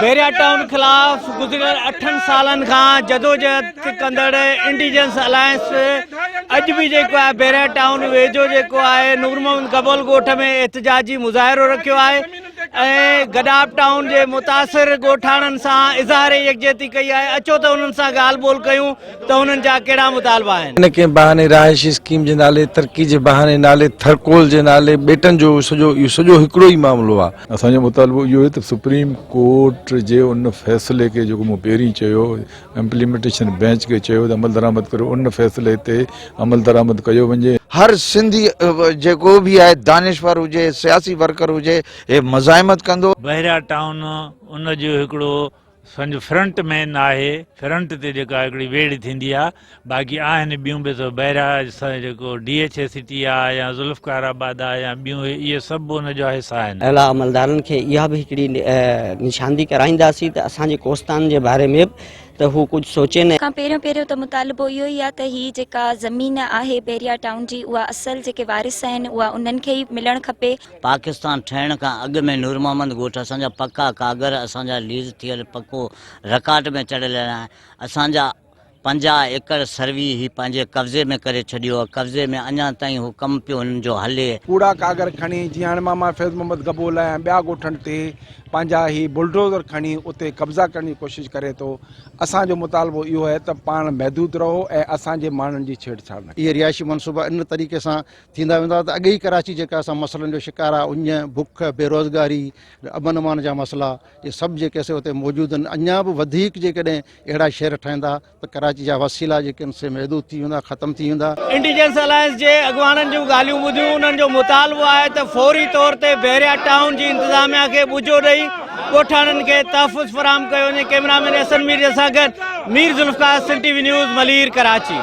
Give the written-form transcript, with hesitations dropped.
Bahria town خلاف گذريل اٺن سالن کان جدوجهد ڪندڙ انڊيجنس الائنس اڄ به جيڪو آهي بحريا ٽائون ويجهو جيڪو آهي نور محمد گبول ڳوٺ ۾ احتجاجي مظاهرو رکيو آهي ۽ گڏاپ ٽائون جي متاثر ڳوٺاڻن سان اظهار يڪجهتي ڪئي آهي اچو ته انهن سان ڳالهه ٻولهه ڪيون ته انهن جا ڪهڙا مطالبا آهن. ڪنهن نه ڪنهن بهاني رهائشي اسڪيم جي نالي، ترقي جي بهاني نالي، ٿرڪول جي نالي، ٻيٽن جو سڄو اهو سڄو هڪڙو ئي معاملو آهي. اسان جو مطالبو اهو آهي ته سپريم ڪورٽ جي ان فيصلي کي جيڪو مون پهرين چيو امپليمينٽيشن بينچ کي چيو ته عملدرآمد ڪريو ان فيصلي تي عملدرآمد ڪيو وڃي. هر سنڌي جيڪو به آهي دانشور هجي سياسي ورڪر هجي هي مزاحمت ڪندو. بحريا ٽائون ان جو هڪڙو سمجهه فرنٽ مين آهي فرنٽ تي جيڪا هڪڙي ويڙهه ٿيندي آهي باقي آهن ٻيون به ته بحريا جيڪو ڊي ايڇ اي سٽي آهي يا ذوالفقار آباد آهي يا ٻيون اهي سڀ ان جا حصا آهن. اعليٰ عملدارن کي اها به هڪڙي نشاندهي ڪرائينداسين ته اسان جي ڪوستان جي باري ۾ به ته هو ڪجهه سوچين. کان پهريون پهريون ته مطالبو اهو ئي آهي ته هي جيڪا زمين آهي بحريا ٽائون جي اها اصل جيڪي وارث آهن اها انهن کي ئي ملڻ کپي. پاڪستان ٺهڻ کان اڳ ۾ نور محمد ڳوٺ اسان جا پڪا ڪاڳر اسان جا ليز ٿيل پڪو رڪارڊ ۾ چڙهيل آهن اسان جا 50 ايڪڙ سروي هي پنهنجي قبضي ۾ ڪري ڇڏيو آهي قبضي ۾ اڃا تائين هو ڪم پيو هنن جو هلي. ڪوڙا ڪاڳر کڻي جيئن هاڻي ماما فيض محمد گبول ۽ ٻيا ڳوٺن تي پنهنجا هي بلڊوزر کڻي اتي قبضا ڪرڻ جي ڪوشش ڪري ٿو اسان جو مطالبو اهو آهي ته پاڻ محدود رهو ۽ اسان جي ماڻهن جي ڇيڙ ڇاڙ نه ڪريو. اهي رهائشي منصوبا ان طريقي سان ٿيندا ويندا ته اڳي ئي ڪراچي جيڪا اسان مسئلن جو شڪار آهي اڃ، بک، بيروزگاري، امن امان جا مسئلا اهي سڀ جيڪي سي اتي موجود آهن اڃا به وڌيڪ جيڪڏهن اهڙا شهر ٺهندا ته ڪراچي جا وسيلا جيڪي آهن سي محدود ٿي ويندا ختم ٿي ويندا. انٽيجنس الائنس جي اڳواڻن جون ڳالهيون ٻڌيون انهن جو مطالبو آهي ته فوري طور تي بحريا ٽائون جي انتظاميا کي ٻجو ڏئي ڳوٺاڻن کي تحفظ فراهم ڪيو وڃي ڪئميرا مين احسن مير سان گڏ Mir Zulfiqar Sindh T V news Malir Karachi.